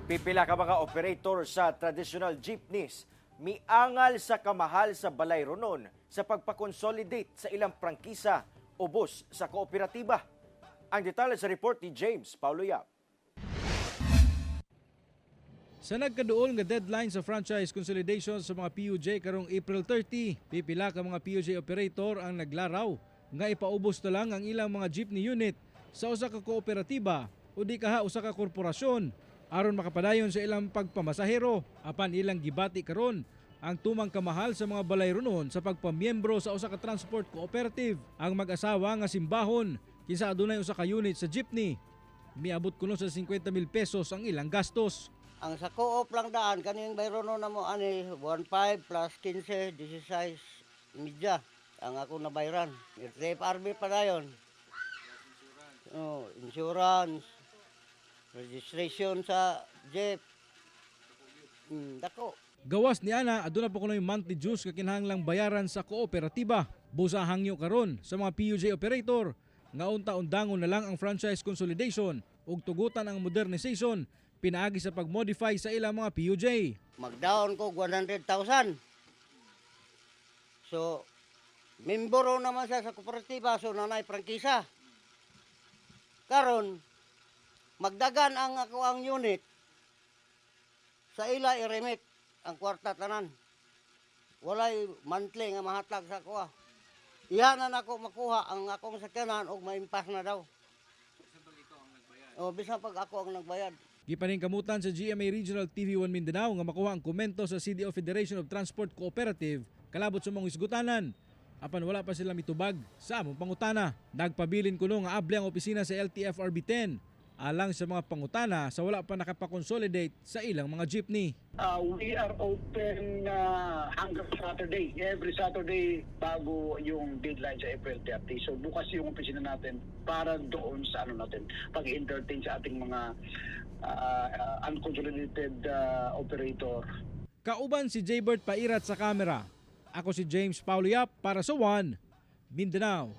Pipila ka mga operator sa traditional jeepneys miangal sa kamahal sa balayronon sa pagpa-consolidate sa ilang prangkisa ubos sa kooperatiba. Ang detalye sa report ni James Paulo Yap. Sa nagkaduol nga deadline sa franchise consolidation sa mga PUJ karong April 30, pipila ka mga PUJ operator ang naglaraw nga ipaubos na lang ang ilang mga jeepney unit sa usa ka kooperatiba o di kaha usa ka korporasyon aron makapadayon sa ilang pagpamasahero. Apan ilang gibati karon ang tumang kamahal sa mga balayronon sa pagpamiyembro sa usa ka transport cooperative. Ang mag-asawa nga simbahon kinsa adunay usa ka unit sa jeepney, miabot kuno sa 50 mil pesos ang ilang gastos. Ang sa co-op lang daan, kaning bayrono na mo ani 1.5 plus 15, 16 media ang ako nabayran. FRB pa dayon. Oh, insurance, registration sa jeep. Dako. Gawas ni ana, aduna pa kunoy monthly dues nga kinahanglang bayaran sa kooperatiba. Busa hangyo karon sa mga PUJ operator nga unta-undangon na lang ang franchise consolidation ug tugutan ang modernization pinaagi sa pag-modify sa ilang mga PUJ. Mag-down ko 100,000. So, membro naman siya sa kooperatiba, so nanay prangkisa. Karon, magdagan ang ako ang unit, sa ila i-remit ang kwarta tanan. Walay monthly nga mahatag sa kuha. Iha na nako makuha ang akong sakyanan og maimpas na daw. O, bisan pag ako ang nagbayad. Gipaningkamutan sa GMA Regional TV 1 Mindanao nga makuha ang komento sa CDO Federation of Transport Cooperative kalabot sa mga isgutanan. Apan wala pa sila mitubag sa among pangutana. Nagpabilin kuno nga abli ang opisina sa LTFRB 10 alang sa mga pangutana sa wala pa nakapa-consolidate sa ilang mga jeepney. We are open hanggang Saturday. Every Saturday bago yung deadline sa April 30. So bukas yung opisina natin para doon sa ano natin, pag-entertain sa ating mga unconsolidated operator. Kauban si Jaybert Pairat sa kamera. Ako si James Paulo Yap para sa One Mindanao.